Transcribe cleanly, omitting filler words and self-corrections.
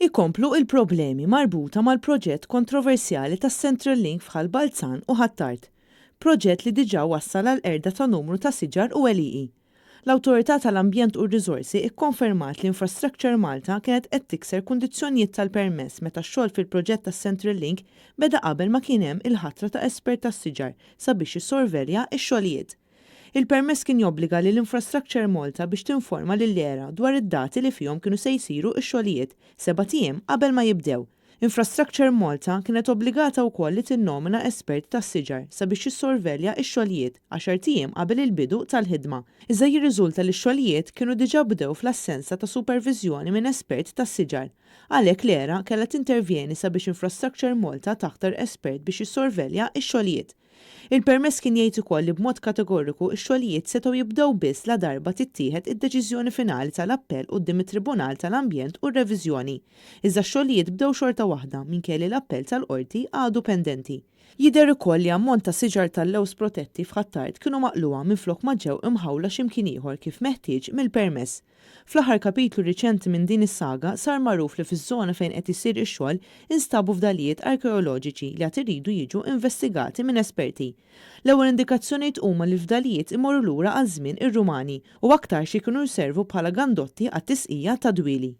Ikomplu il-problemi marbuta mal-proġett kontroversjali tas-Central Link f'Ħal Balzan u Ħ'Attard. Proġett li diġà wassal għall-qerda ta' numru ta' siġar u għelieqi. L-Awtorità tal-Ambjent u r-Riżorsi kkonfermat li Infrastructure Malta kienet qed tikser kundizzjonijiet tal-permess meta x-xogħol fil-proġett tas-Central Link beda qabel ma kien hemm il-ħatra ta' espert tas-siġar sabiex jissorvelja x-xogħlijiet. Il-permess kien jobbliga lil Infrastructure Malta biex tinforma lill-ERA dwar id-dati li fihom kienu se jsiru x-xogħlijiet sebat ijiem qabel ma jibdew. Infrastructure Malta kienet obbligata wkoll li tinnomina espert tas-siġar sabiex jissorvelja x-xogħlijiet għaxart ijiem qabel il-bidu tal-ħidma. Iżda jirriżulta li x-xogħlijiet kienu diġà bdew fl-assenza ta' superviżjoni minn espert tas-siġar. Għalhekk l-ERA kellha tintervjeni sabiex Infrastructure Malta taħtar espert biex jissorvelja x-xogħlijiet. Il-permess kien jgħid ukoll li b'mod kategoriku x-xogħlijiet setgħu jibdew biss ladarba tittieħed id-deċiżjoni finali tal-appell quddiem it-Tribunal tal-Ambjent u r-Reviżjoni. Iżda x-xogħlijiet bdew xorta waħda minkejja li l-appell tal-Qorti għadu pendenti. Jidher ukoll li ammont ta' siġar tal-lewż protetti f'Ħ'Attard kienu maqlugħa minflok ma ġew imħawla xi mkien ieħor kif meħtieġ mill-permess. Fl-aħħar kapitlu riċenti minn din is-saga sar magħruf li fiż-żona fejn qed isir ix-xogħol instabu fdalijiet arkeoloġiċi li għad iridu jiġu investigati minn esperti. L-ewwel indikazzjonijiet huma li l-fdalijiet imorru lura għal żmien ir-Rumani u aktarx li kienu jservu bħala gandotti għat-tisqija tad-dwieli.